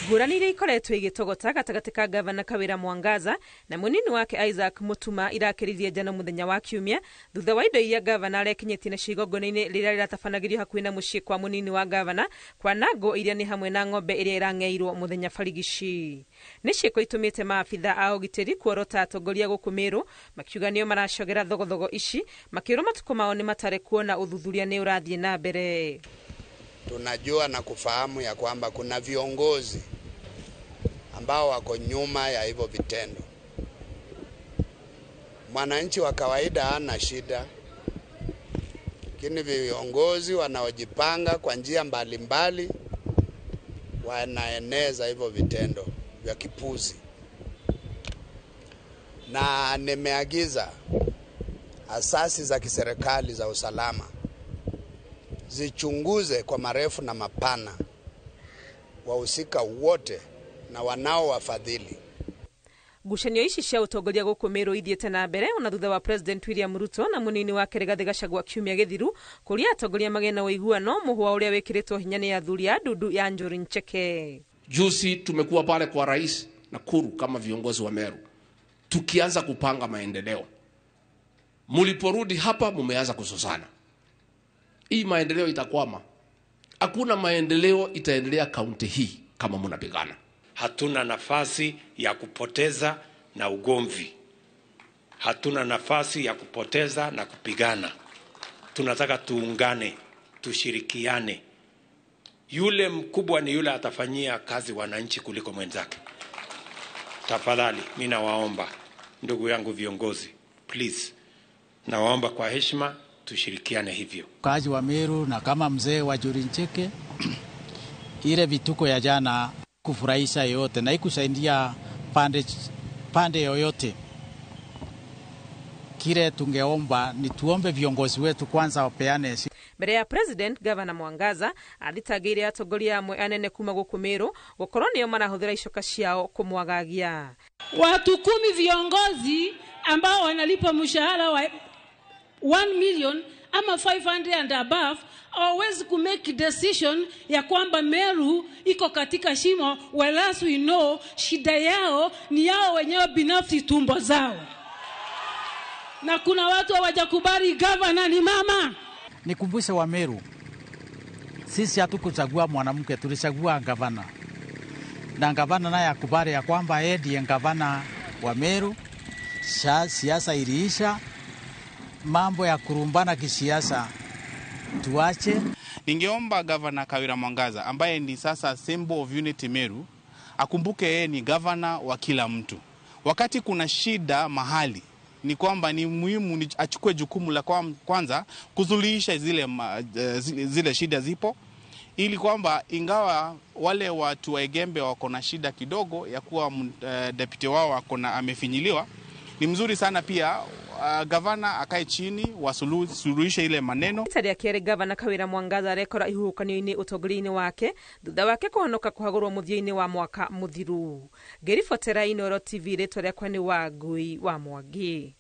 Ngũrani iria ikoretwo igĩtogota gatagatĩ ka gavana Kawira Mwangaza na mũnini wake Isaac Mutuma irakĩririe njano mũthenya wa kiumia thutha wa indo iria gavana arekinyĩtie nacio igongona-inĩ rĩrĩa rĩratabanagĩrio hakuhĩ na mũciĩ kwa mũnini wa gavana kwanangwo iria nĩ hamwe na ng'ombe ĩrĩa ĩrang'eirwo mũthenya barigici. Nĩ ciĩko itũmĩte maabitha a ũgitĩri kuorota atongoria gũkũ Meru makiuga nĩo maracogera thogothogo ici makĩrwo matukũ mao nĩ matare kuona ũthuthuria nĩ ũrathiĩ na mbere. Tunajua na kufahamu ya kwamba kuna viongozi ambao wako nyuma ya hivyo vitendo. Mwananchi wa kawaida hana shida, lakini viongozi wanaojipanga kwa njia mbalimbali wanaeneza hivyo vitendo vya kipuzi. Na nimeagiza asasi za kiserikali za usalama zichunguze kwa marefu na mapana wahusika wote na wanao wafadhili. Ngucanio ici cia utongoria gũkũ Meru ithiĩte na mbere ona thutha wa President William Ruto na mũnini wake Rigathĩ Gachagua kiumia gĩthiru kũria atongoria magĩe na ũiguano mũhwa ũrĩa wĩkĩrĩtwo hinya nĩ athuri a ndundu ya Njuri Ncheke. Juzi tumekuwa pale kwa rais Nakuru kama viongozi wa Meru tukianza kupanga maendeleo. Muliporudi hapa mumeanza kusosana. Hii maendeleo itakwama. Hakuna maendeleo itaendelea kaunti hii kama mnapigana. Hatuna nafasi ya kupoteza na ugomvi. Hatuna nafasi ya kupoteza na kupigana. Tunataka tuungane, tushirikiane. Yule mkubwa ni yule atafanyia kazi wananchi kuliko mwenzake. Tafadhali, mimi nawaomba ndugu yangu viongozi, please. Nawaomba kwa heshima tushirikiane hivyo. Kazi wa Meru na kama mzee wa Njuri Ncheke, ile vituko ya jana kufurahisha yote na ikusaidia pande yoyote. Kile tungeomba ni tuombe viongozi wetu kwanza wapeane. Mbere ya President Governor Mwangaza athitangĩire atongoria amwe anene kuma gũkũ Meru gũkorwo nĩo marahũthĩra icoka ciao kũmwagagia. Watu 10 viongozi ambao wanalipa mshahara wa 1 million ama 500 and above hawawezi ku make decision ya kwamba Meru iko katika shimo, whereas we know shida yao ni yao wenyewe binafsi, tumbo zao. Na kuna watu hawajakubali governor ni mama. Nikumbushe wa Meru, sisi hatukuchagua mwanamke, tulichagua gavana. Na gavana naye akubali ya kwamba yeye ndiye gavana wa Meru. Siasa iliisha, mambo ya kurumbana kisiasa tuache. Ningeomba Governor Kawira Mwangaza ambaye ni sasa symbol of unity Meru akumbuke yeye ni governor wa kila mtu. Wakati kuna shida mahali ni kwamba ni muhimu achukue jukumu la kwanza kusuluhisha zile shida zipo, ili kwamba ingawa wale watu wa Egembe wako na shida kidogo ya kuwa deputy wao wako na amefinyiliwa, ni mzuri sana pia gavana akae chini wasuluhishe ile maneno. Rita rĩa kerĩ gavana Kawira Mwangaza arekora ihuhũkanio-inĩ ũtongoria-inĩ wake thutha wake kũhonoka kũhagũrwo mũthia-inĩ wa mwaka mũthiru. Ngĩribotera Inooro TV, rĩtwa rĩakwa nĩ Wangui wa Mwangi.